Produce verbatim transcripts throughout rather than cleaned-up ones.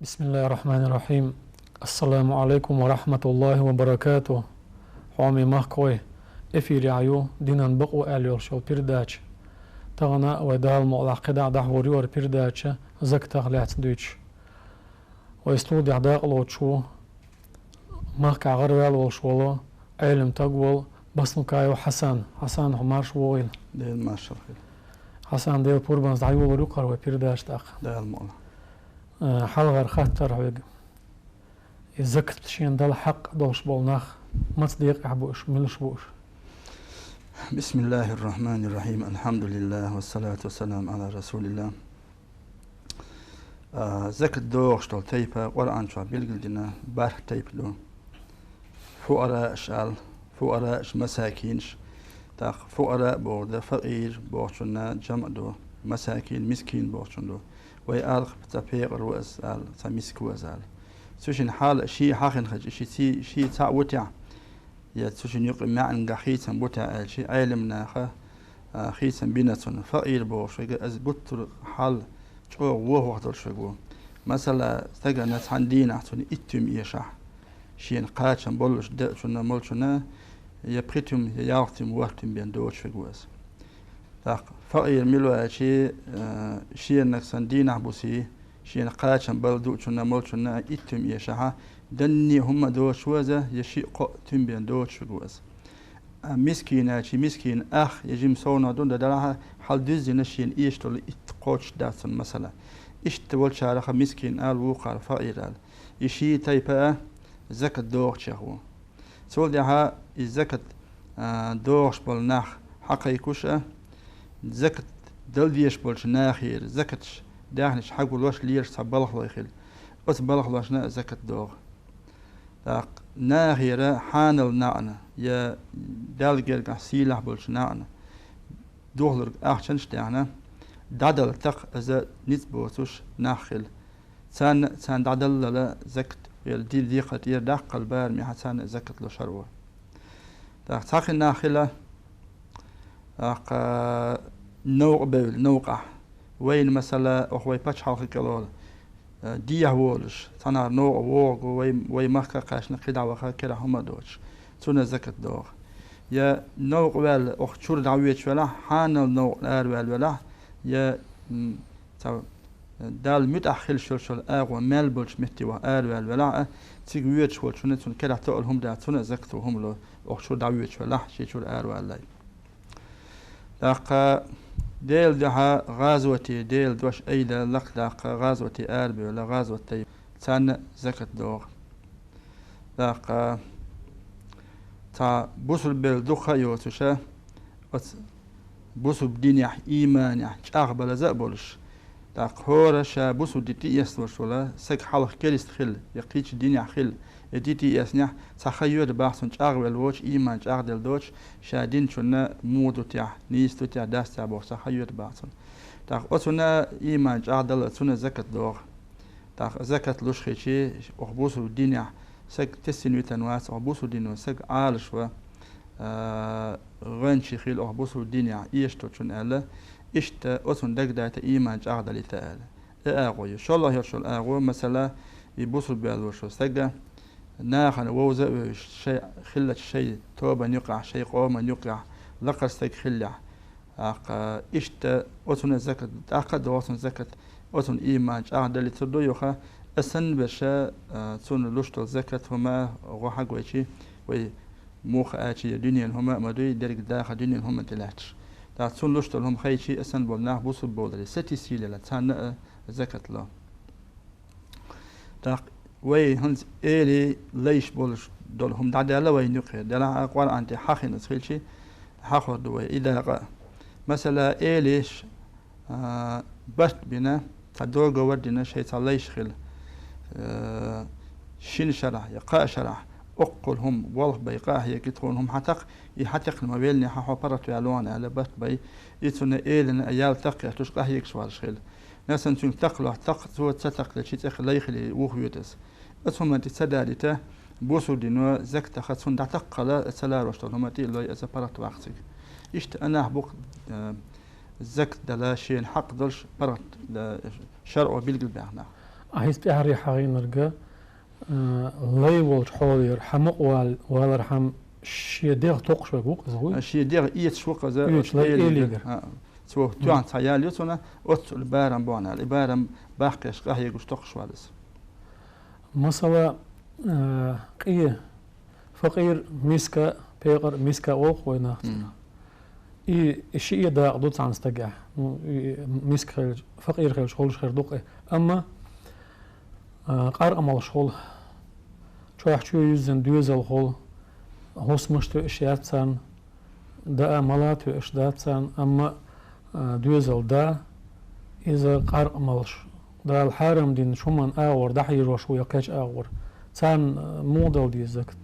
بسم الله الرحمن الرحيم. السلام عليكم ورحمة الله وبركاته. Хьоме махкахой, эфирехь ю «Динан бакъо» аьлла йолуш йолу передача. Тахана а вай Дала мукъалахь кхидӀа а дӀахьур ю хӀара передача закатах лаьцна дуьйцуш. Вай студехь дакъалоцуш ву махкахь гӀараваьлла волуш волу Ӏелам стаг волу Басмукаев Хьасан. Хьасан, хьо марша вогӀийла. Дела маршалла хуьлда. Хьасан, Делан пурбанца дӀайолор ю-кх хӀара вай передача тӀаккха. Дала мукъалахь. Э, хьалхара хаттар хьоьга. И закат шена дала хьакъ долуш болу нах маца декъехь бу уьш, милаш бу уьш? بسم الله الرحمن الرحيم. الحمد لله والصلاة والسلام على رسول الله. А, закат дохуш долу тайпа Къуръан чохь билгалдина бархӀ тайпа ду. Фукъараш аьлла, фукъараш, масакинаш. ТӀаккха фукъара бохург дан факъир бохучунна жамъ ду, масакин, мискин бохучун ду. Вай аларх цхьа пекъар ву аса аьлла, цхьа миска ву аса аьлла. Цу шина хьал шен хьахина хилча, ши ци-, ши цхьаъ ву техь, я цу шина юкъа маьӀнагахь хийцам бу техь аьлча, Ӏелам наха, а, хийцам бина цунна. Факъир бохуш верг, аса буттур хьал чӀогӀа вохох долуш верг ву. Масала, стагана цхьана дийнахь цунна итт туьма эшахь, шена кхачам боллуш деачунна, молчунна, я пхи туьма, я ялх туьма, ворхӀ туьма бен доцуш верг ву аса. ТӀаккха факъир мила ву аьлча, а, шена санна дийнахь буси, шена кхачам бала дуучунна, молчунна итт туьма эшахьа, данне хӀумма доцуш ву аса, я шиъ-кхоъ туьма бен доцуш верг ву аса. А мискин аьлча, мискин ах я жима совнах ду, дан делахь а, хьал дуьззина шена эшаш долу итт кхочуш дац цунна масала. Иштта волчараха мискин ала, вукхара факъир ала. И ши тайпа а закат дохучех ву. Цул тӀаьхьа и закат, а, дохуш болу нах хьакхайкхуш а, закат дала дезаш болчу нахера закаташ даьхнаш хьагулош лелаш цхьа балхалой хила. Оцу балхалошна а закат доху. ТӀаккха нахера хьанал наӀна я Далла гергахь сийлахь болчу наӀна духалург ахчанаш а даьхна, дӀадала такха иза ницкъ боцуш нах хила. Царна а, царна дӀадаллал закат, вер ди-, декхар тӀера даккхал барамехьа царна а закат ло шарӀо. ТӀаккха цхьа хин нах хила, тӀаккха новкъа бевлла, новкъахь. Вайна, масала, оху вай пачхьалкхан кӀелхьол, э, дехьа волуш, цхьанхьара новкъа вогӀу, вай, вай махка а кхаьчна, кхидӀа ваха, кирахь хӀума а доцуш, цунна закат доху. Я новкъа ваьлла, оху чуьра дӀавоьдуш велахь, хьанал новкъа араваьлла велахь, я, м, цхьа, э, Далла муьтӀахь хилла шолчул агӀо мел болчу метте ваха араваьлла велахь а, цига воьдуш волчунна цунна кирахь тоъал хӀума дац, цунна а закат ву хӀума ло, оху чуьра дӀавоьдуш велахь, шен чуьра араваллалц. ТӀаккха Делан дуьхьа гӀазоте, Делан дош айда лакхадаккха, гӀазоте арабевлла, гӀазот дай, царна а закат доху. ТӀаккха цхьа бусулба белла дукха а йоцуша, оцу бусулба динехь, ийманехь чӀагӀбалаза а болуш, тӀаккха хӀора ша бусулба ди тӀеэцна волуш вола, сага хьалха керист хилла, я кхечу динехь хилла, я ди тӀеэцнехь, цхьа хан йоьду бахьа цунна чӀагӀвелла воцуш, ийман чӀагӀделла доцуш, ша динчунна муха ду техь, нийса ду техь, дац техь боху цхьа хан йоьду бахьа цунна. ТӀаккха оцунна ийман чӀагӀдала, цунна закат доху. ТӀаккха закат луш хилчи, оху бусулба динехь саг тесина витан вац, оху бусулба дино саг Ӏалаш ва, а, гӀоьнчий хила оху бусулба динехь эшаш долчун аьлла, иштта оцунна дагадайта ийман чӀагӀдалийта аьлла. И агӀо ю. ШолгӀа йолчул агӀо, масала, и бусулба ваьлла волчу сага нахана вовза а вевзаш, шайн хиллачу шайн тобанна юкъахь, шайн къоманна юкъахь лакхара стаг хиллехь, тӀаккха иштта оцунна закат, тӀаккха а доху цунна закат, оцунна ийман чӀагӀдалийтур ду юха, а санна берша, а, цунна луш долу закат хӀума гӀо хьагойчи, вай муха аьлчи я дуьненан хӀума а ма дуй, дерриг даха дуьненан хӀума тӀе лаьтташ. ТӀаккха цунна луш долу хӀума хайчи, а санна болу нах бусулба бовларе, сатийсийлела, царна а закат ло. ТӀаккха вай хӀинца эли лайш болуш долу хӀума дӀадаьлла вайна юккъе, делахь а Къуръан тӀе хьахина аса хилчи, хьахор ду вай и дакъа а. Масала, элиш, а, барт бина, цхьа договор дина, шайн цхьа лайш хила. Э, шина шарахь я кхаа шарахь, оккхул хӀума, болх бай, къа а хьеги, тхуна хӀума хьатакх, и хьатекхна ма веллинехь, хьо паргӀат ваьлла вахана аьлла, барт бай, и цунна элина а ял такххетуш, къахьегаш валаш хила. Насан цуьнга такхалохь такх, цо ца такхаличи цӀех лай хили вухавоьду аса. Оцу хӀуманна тӀе ца далийта, бусулба дино закат таха цунна дӀатакхала, ца ларош долу хӀума тӀе а лой, аса паргӀат ваккха цига. Иштта а нах бу-кх, э, закат дала шена хьакъ долуш паргӀат, э, шарӀо билгалбаьхна нах. А хӀинца тӀаьхьарий хьахийнарг, а, лай волчу хьолера хьан мукъа вал-, валар хьан шен дегӀ токхуш верг ву-кх иза, вуй? А, шен дегӀ эцаш ву-кх иза, оьцу лай элигара. А, цо тоьхна цхьа ял ю цунна, оццул барам бу хьуна аьлла. И барам баккхеш, къахьегаш токхуш вала иза. Масала, а, къе, факъир, миска, пекъар, миска олу-кх вай нах цунах. И, и шиъ дакъа ду цхьана стагехь. Ну, и миска хилча, факъир хилча, хуьлуш хир ду-кх и. Амма, а, къаркъа молуш хуьлу. Чохь чу юьззина доьзал хуьлу. ХӀусамаш тоьуш яц царна. Даа, мала тоьуш дац царна. Амма, а, доьзал да, иза къаркъа молуш. Дала хьарам динчу хӀуманна агӀор дӀахьежош ву я кхечу агӀор. Царна, а, муха дала деза закат?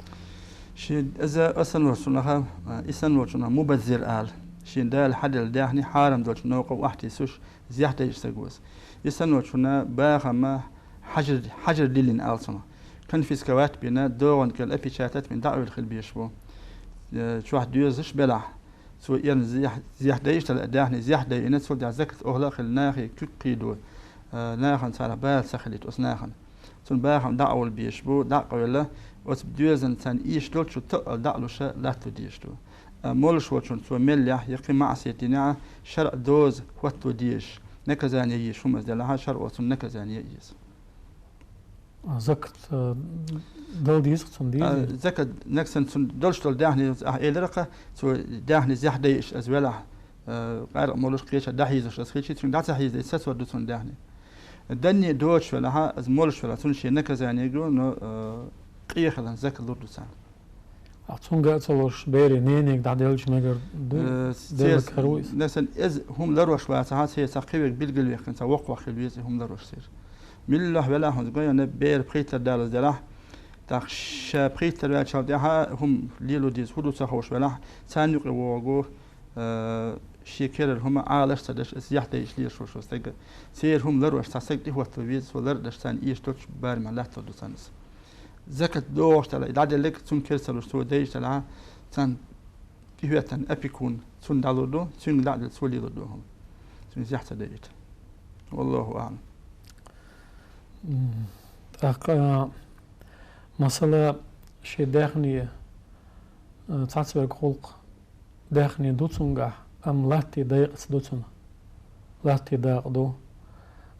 Шен иза а санна волчунах, а, и санна волчунах мубаззир ала. Шен Дала хьаделла даьхни хьарам долчу новкъа охьатесуш, зехьа дайча стаг ву иза. И санна волчунна бахам хьажар, хьажар диллина ала цунах. Конфисковать бина, догӀанна кӀел опечатать бина, дӀа а вилла хила безаш бу. Э, чохь доьзалш белахь, цо эрна зех-, зехьа дайча тала, даьхни зехьа дайина, цул тӀаьхьа закат охьала а хилла, нахе куьг кхийдо, э, нахана царах бала ца хилийта оцу нахана. Цунна бахам дӀа а волла безаш бу, дӀа а къевлла, оцу доьзална царна эшаш долчу тоъал дӀа а луша латто дезаш ду. А молуш волчунна цо меллехь я кхин маӀсият динехь а, шарӀан доза хӀотто дезаш, наказание езаш хӀума иза делахь а, шарӀо цунна наказание еза. А, закат, э, дала деза-кх цунна, деза? А, закат, нагахь санна цунна долуш долу даьхни, ахь элира-кх, цо даьхни зехьа дайиш иза велахь, э, къаркъа молуш, кхечара дӀахьийзош иза хилча, цуьнга дӀа ца хьийзадайта, сацор ду цунна даьхни. Данне доцуш велахь а, иза молуш велахь, цунна шен наказание го, но, э, къе хиларна закат лур ду царна. Ахь цуьнга а ца луш, берийн ненега дӀаделча мегар ду, э, делларг хир ву иза? Нагахь санна иза хӀума ларош вацахь, церан цхьа кхин верг билгалваьккхина, цхьа воккхах хила веза и хӀума ларош церан. Муьлхха велахь хӀунда гой, ана бер пхийттара далаза делахь, тӀаккха ша пхийттара ваьллачул тӀаьхьа хӀума лело деза, хӀун ду ца хууш велахь, царна юкъе вогӀу, э, шен керара хӀума Ӏалаш а ца деш, иза зехьа дайиш лелаш волу стаг. Церан хӀума ларош цхьа стаг тӀехӀотто веза, цо лар а деш, царна эшаш долчу барамехь латто ду царна иза. Закат догӀуш тӀала и дӀаделларг цунна кара ца луш, цо дайча тӀала, царна тӀехӀоьттина опекун цунна дӀалур ду, цуьнга дӀа а делла, цо лелор ду хӀума. Цуьнан зехьа ца дайта. Валлаху аӀлам. М, тӀаккха, а, масала, шен даьхни, а, цхьацца верг гӀуллакх даьхни ду цуьнгахь, амма латте дакъаца ду цунна. Латте дакъа ду.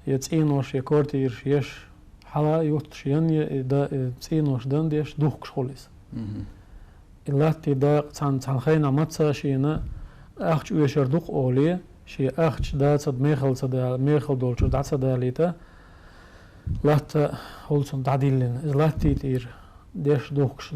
Я цӀенош, я квартираш еш, хьала а юттуш, ян я и да-, и цӀенош дан деш, духкуш хуьлу иза. Мгм. И латте дакъа цхьана, цхьана хенахь маца шена ахча оьшур ду-кх олий, шен ахча дацад мехала ца да-, мехала долчуьра дӀа ца далийта, латта хуьлу цунна дӀадиллина. Иза латте тӀера деш духкуш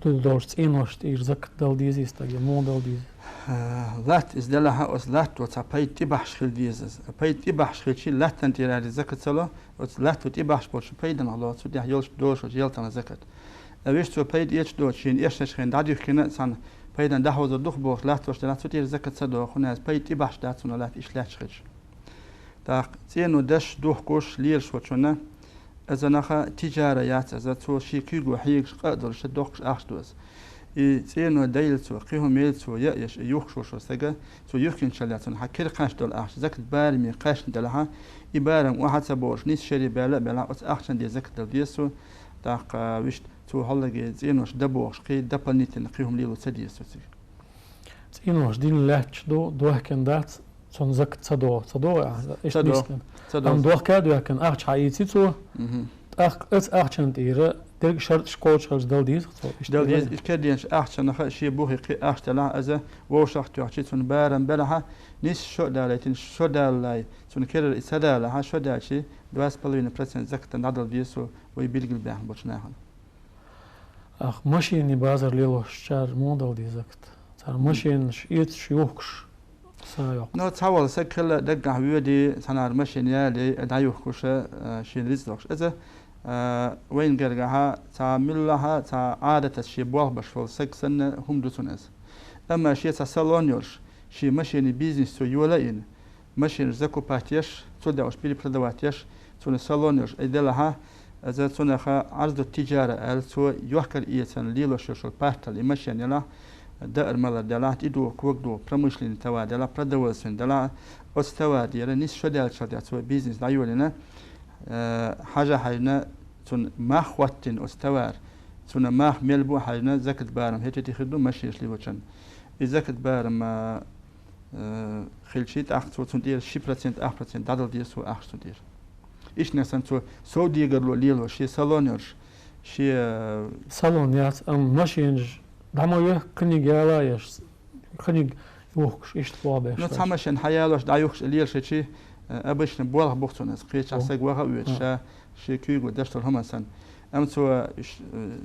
ду-, долчу цӀеношна тӀера закат дала дезий стага, я муха дала деза? Э, латта иза делахь а, оцу латто цхьа пайда тӀебахьаш хила деза иза. Пайда тӀебахьаш хилча, латтана тӀера аьлла закат ца ло, оцу латто тӀебахьаш болчу пайданах ло, цу тӀехь йолуш долуш ялтана закат. А вуьш цо пайда эцаш доцу, шена эшначу хенахь дӀадуьхкина а цхьана пайдан дӀахьозур ду-кх бохуш латтош делахь, цу тӀера закат ца доху, хӀунда аьлча пайда тӀебахьаш дац цунна латта иштта лаьтташ хилча. ТӀаккха цӀено деш духкуш лелаш волчунна, иза наха тижара яц, иза цо шен куьйго хьегаш къа а долуш, дохкуш ахча ду иза. И цӀено дайла цо, кхин хӀума елла цо, я а еш, и юхкуш волчу стага, цо юхкинчалла цунна хьан кира кхаьчна долу ахча, закат бараме кхаьчна делахь а, и барам охьа а ца бохуш, нийса шаре баьлла а белахь, оцу ахчан де закат дала деза цо, тӀаккха вуьшта цо хьаллаге цӀенош дан бохуш, кхин дополнительно кхин хӀума лело ца деза цо цига. ЦӀенош дина лаьтташ ду, дохкина дац, цунна закат ца догӀу. Ца догӀу ахьа? Иштта ца догӀу. Дийцина. Ца догӀу. Амма дохка а доьхкина, ахча хьаийци цо. Мгм. ТӀаккха оцу ахчанна тӀера дерриг шарташ кхочушхилча дала деза цо. Иштта дала деза, и кара деначу ахчанах а шен бухе кхин а ахча делахь, иза вовшах а тоьхчи, цунна барам белахь а, нийса шо а далийтина, шо далале, цунна керара и ца далахь, шо даьлчи, два с половиной процента закатан дӀадала деза цо, вай билгал баьхна болчу нахана. Ах, машенийн базар лелошчара муха дала деза закат? Цара машенаш эцаш, юхкуш са йоккху. Ну, цхьаволу саг хилла даггахь воьдий, цхьанара машина ялий, дӀаюхкуш, а, шен рицкъ дохуш. Иза, а, вайна гергахьа, цхьа муьллахьа, цхьа Ӏадатаца шен болх беш волу саг санна хӀума ду цунна иза. Амма шен цхьа салон йолуш, шен машенийн бизнес цо йола а йина, машинаш закупать еш, цу дегӀуш перепродавать еш, цунна салон йолуш и делахьа, иза цунах Ӏарзу тижара аьлла, цо йохкар эцарна лелош йолуш йолу партал и машен делахь, даар-малар делахь, тӀедугӀу, когдугӀу, промышленный товар делахь, продовольственный делахь, оцу товар тӀера нийса шо даьллачул тӀехь цо бизнес дӀайолийна, Э, хьажа хьажна, цун мах хӀоттийна оцу товар, цуьнан мах мел бу а хьаьжна, закат барам хӀетте хир ду машенаш лелочун. И закат барам, э, хилчий, тӀаккха цо цунна тӀера ши процент, ах процент дӀадала деза цо ахча цунна тӀера. Иштта санна цо совдегарло лело, шен салон йолуш, шен, э, салон яц, амма машенаш дӀа ма йохку, книг яла а еш, книг юхкуш, иштта ло беш. Ну, цхьа машен хьаялош, дӀаюхкуш лелаш хилчий, э, обычно болх бу-кх цунна, кхечахь саг ваха а воьдуш, ша шен куьйго деш долу хӀума санна. Амма цо, ш-, э,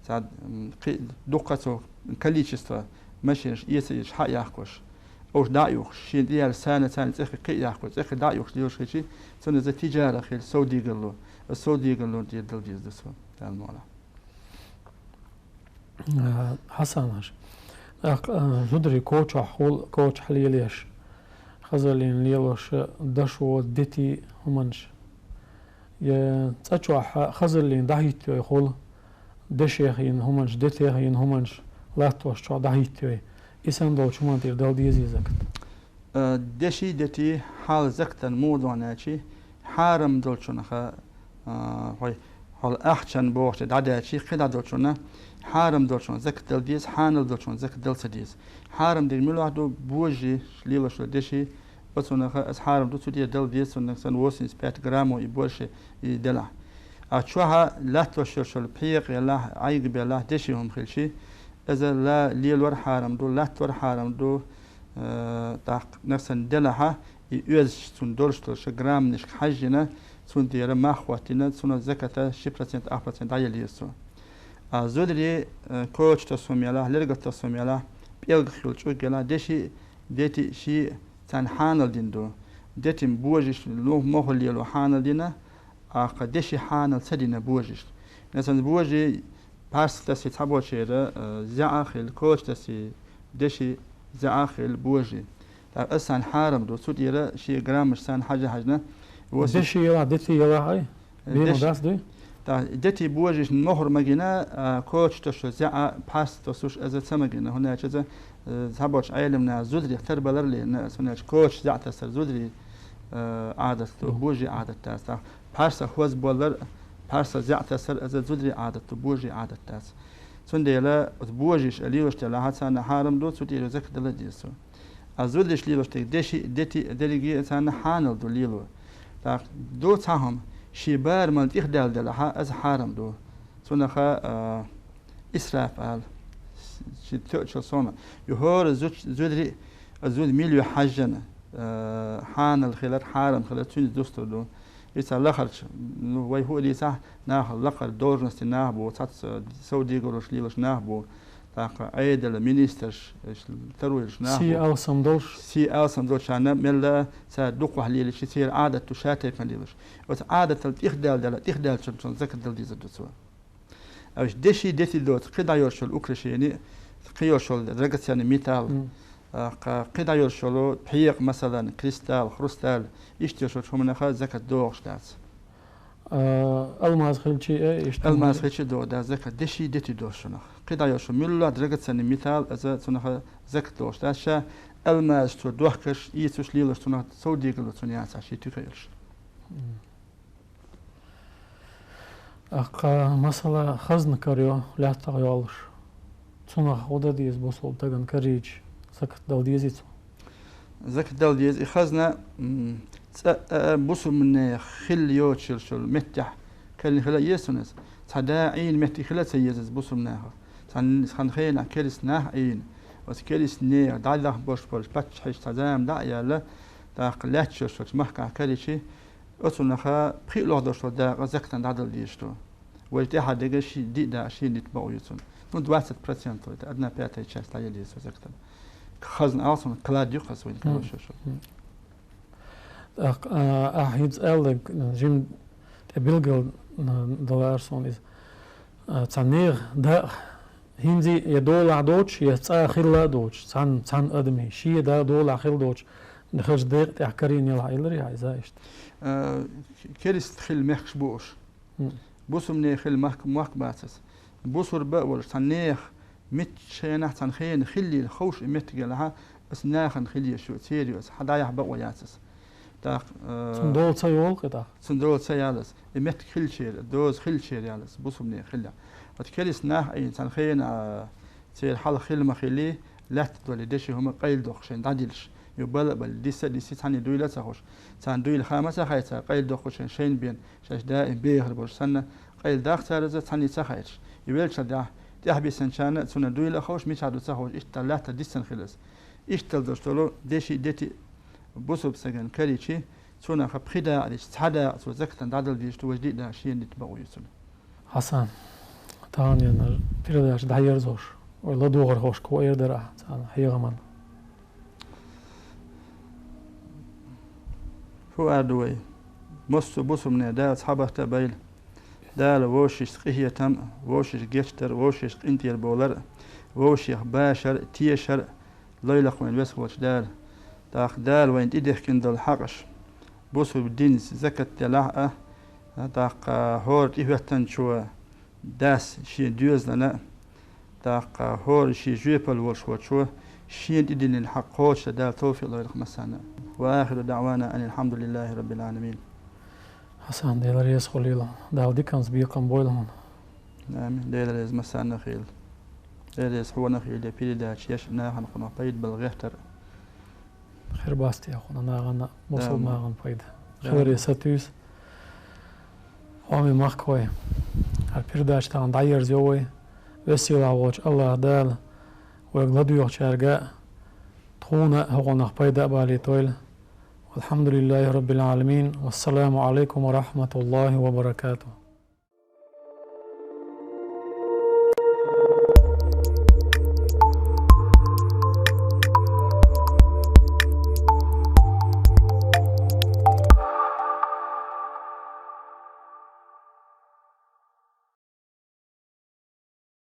цхьа, м, кхи-, дуккха цо количество машенаш эца а эцаш хьа а яхкош, уьш дӀа а юхкуш, шен тӀе яьлла сана, царна цӀехи кхин а яхкош, цӀехи дӀа а юхкуш лелаш хилчий, цунна иза тижара хир, совдегарло, совдегарло тӀера дала деза ду цо, Дала мукъ лахь. Э, Хьасан-Хьаьжа, тӀаккха, э, зударий кочахь хуьлу, кочахь лелош, хазаллин лелош, дашо, дети хӀуманаш. Я цӀа чохь хазаллин дӀахӀиттайой хуьлу, дешех йина хӀуманаш, детех йина хӀуманаш латтош чохь дӀахӀиттайой. И санна долчу хӀуманна тӀера дала дезий закат? Э, деши, дети хьал закатан муха догӀу аьлчий, хьарам долчунах, э, хьой, хьол ахчан бохучу дӀадаьлчий, кхидӀа долчунна хьарам долчунна закат дала деза, хьанал долчунна закат дала ца деза. Хьарам дерг муьлха ду, божи лелаш долу деши, оцунах аса хьарам ду, цу тӀера дала деза, цунах санна восемьдесят пять грамм и больше и делахь. А чохь латтош йолу пхьекъа елахь, Ӏайг белахь, деши хӀума хилчий, иза ла-, лелор хьарам ду, латтор хьарам ду, э, тӀаккха нах санна делахьа, и оьзча цунна долуш долуш граммнашка хьаьжжина, цунна тӀера мах хӀоттийна, цунах заката ши процент, ах процент дӀаяла еза цо. А зударий, э, коча тосу хӀума елахь, лергат тосу хӀума елахь, пӀелгах йолу чӀуг елахь, деши, дети ши царна хьанал дина ду. Детин божиш лу-, мохур лело хьанал дина, а кха деши хьанал ца дина божиш. Насан божи пхьарс тасси цхьаболчера, э, зӀе а хилла, коча тасси деши зӀе а хилла божи. ТӀаккха аса санна хьарам ду, цу тӀера шен граммаш санна хьажа хьаьжна. Деши елахь, дети елахь ай? Э, бема деш-, дац дуй? ТӀаккха дети божиш мохур ма гина, а, коча тосу зӀе а пхьарс тосуш аза ца ма гина. ХӀунда аьлча иза, э, цхьаболчу Ӏеламнаха зударих тарбалар лерина, аса хӀунда аьлча коча зӀе тасар зударий, э, Ӏадат ду, божи Ӏадат дац. ТӀаккха пхьарса хоза боллар, пхьарса зӀе тасар аза зударий Ӏадат ду, божи Ӏадат дац. Цундела оцу божиш а лелаш делахьа, царна хьарам ду, цу тӀера закат дала деза цо. А зудариш лелаш дерг деши, дети, дерриге а царна хьанал ду лело. ТӀаккха ду цхьа хӀума, шен барамал тӀехдаьлла делахьа, аса хьарам ду. Цунах, а, исраф ала, ши тоьачул сона. Ю хӀора зуч-, зударий, а, зуда мила ю хьаьжжина, а, хьанал хилар, хьарам хилар, цуьнца дустур ду. Иза лахарчу, ну, вай хӀу а дийцахь, нах лакхара должности нах бу, цхьацца совдегарош лелаш нах бу, тӀаккха Ӏедалан министрш, иштта таро йолуш нах бу. Сий алсам долуш. Сий алсам долчарна мелла цара дукхахь лелийча, церан Ӏадат ду ша тайпана лелаш. Оцу Ӏадатал тӀехдаьлла дела, тӀехдаьллачун закат дала дезар ду цо. Аш деши дети доцу, кхидӀа йолуш йолу украшени, кхин йолуш йолу драгоценный металл, а, кха-, кхидӀа йолуш йолу пхьекъа, масалан, кристалл, хрусталь, иштта йолуш йолчу хӀуманах закат догӀуш дац. А, алмаз хилчи, э, иштта хӀуманах? Алмаз хилчи догӀу дац закат, деши дети доцу шунах. КхидӀа йолуш йолу муьлла драгоценный металл, аза цунах закат догӀуш дац. Ша алмаз цо дохкаш, ийцуш лелаш цунах совдегалло цунна яцахь, шен туька йолуш. М. Аккха, масала, хазна карайо, лаьттах йолуш. Цунах гӀо дан деза бусулба стагана карийча, закат дала дезий цо? Закат дала деза. И хазна, м, цӀа, а, а, бусулбанех хилла йоцуш йолу меттехь карийна хила еза цунна иза. Цхьа да Ӏийна меттиг хила ца еза иза бусулбанехах. Цхьана, цхьана хенахь керист нах Ӏийна. Оцу керист нехан дӀадахна болуш болчу паччахьаш цхьа зама дӀа а яьлла, тӀаккха лаьтташ йолуш йолчу махкахь карийчи, оцунах пхиъ лохдош долу дакъа закатан дӀадала дезаш ду. Вай тӀаьхьа дерг ши-, диъ дакъа шена дита бакъо ю цунна. Ну, двадцать процентов, это одна пятая часть дӀаяла деза цо закатан. Хазна алсам, клад ю хаза вайн карош шу. ТӀаккха, а, ахь хӀинца аьлларг, жима тӀе билгал, а, далара суна иза. А, цхьа нехан дакъа хӀинца я долахь доцуш, я цкъа хилла а доцуш, цхьана, цхьана адамийн, шен да долахь хилла доцуш, хаза декъа тӀехь карийна елахь, элира ахь иза иштта? Э, керист хилла мехкаш бу уьш. М. Бусулбанех хилла махка-, мохк бац аса. Бусурба а волуш, цхьана нехан меттигашкахь цхьана хенахь хилла ховш и меттиг елахьа, аса нахана хила езаш ю, церан ю аса, хьан дӀаяхьа бакъо яц аса. ТӀаккха, э, цунна дола ца йолу кхин тӀаккха? Цунна дола ца ялас. И меттиг хилчера, доза хилчера ялас, бусурмане хилла. Оцу кериста нах а йина, царна хена, а, церан хьалха хила ма хили, лаьтта долий, деши хӀума къайладоккхуш шайна дӀадилаш. Ю бала а бали, диса а диси, цхьанне дуйла а ца хууш. Царна дуйла ха ма ца хай цара, къайладоккхуш шайна, шайна бен, шаьш даим бехар болуш санна, къайладаккха цара иза, цхьанне ца хайраш. И веллачул тӀаьхьа, тӀаьхьабиссинчарна а цунна дуйла а хууш, мичахь ду ца хууш, иштта лаьтта диссина хилас. Иштта долуш долу деши, дети бусурба стагана карийчи, цунах пхи дакъа дича, цхьа дакъа цо закатан дӀадала дезаш ду, важа диъ дакъа шена дита бакъо ю цунна. Хьасан, тахана передача дӀаерзош, вай ладогӀархошка хӀун эр дара ахь царна хьехаман? ХӀун эр ду вай? Массо а бусурмане Дала цхьабатта а байла. Дала вовшашца къинхетам а, вовшашка гечдар а, вовшашка къинтӀера бовлар а, вовшех башар а, тешар а лойла-кх вайн веза волчу Дала. ТӀаккха Дала вайна тӀедехкина долу хьакъаш, бусурба динца закат делахь а, тӀаккха хӀора тӀехӀоьттинчо дас шен доьзална а, тӀаккха хӀора шен жоьпалла волуш волчо шена тӀедиллина хьакъ кхочушдан Дала товфикъ лойла-кх массарна а. Ва ахиру даъвана анил хьамдулиллахи раббил Ӏаламин. Хьасан, Дела реза хуьлийла. Дала диканца бекхам бойла хьуна. Амин. Дела реза массарна а хуьлда. Дела реза хьуна а хуьлда, передача еш, нахана кхунах пайда бала гӀертар. Хир бац те хьуна нахана, мусул нахана пайда. Хиларе сатуьйсу. Хьоме махкахой, хӀара передача тахана дӀаерзайо вай. Веза-Сийлахь волчу АллахӀ Дала вайга ладоьгӀучаьрга а, тхуна а хӀокхунах пайда а балийтойла. Валхьамдулиллахи раббил Ӏаламин. Вассаламу Ӏалайкум ва рахматуллахи ва баракатух.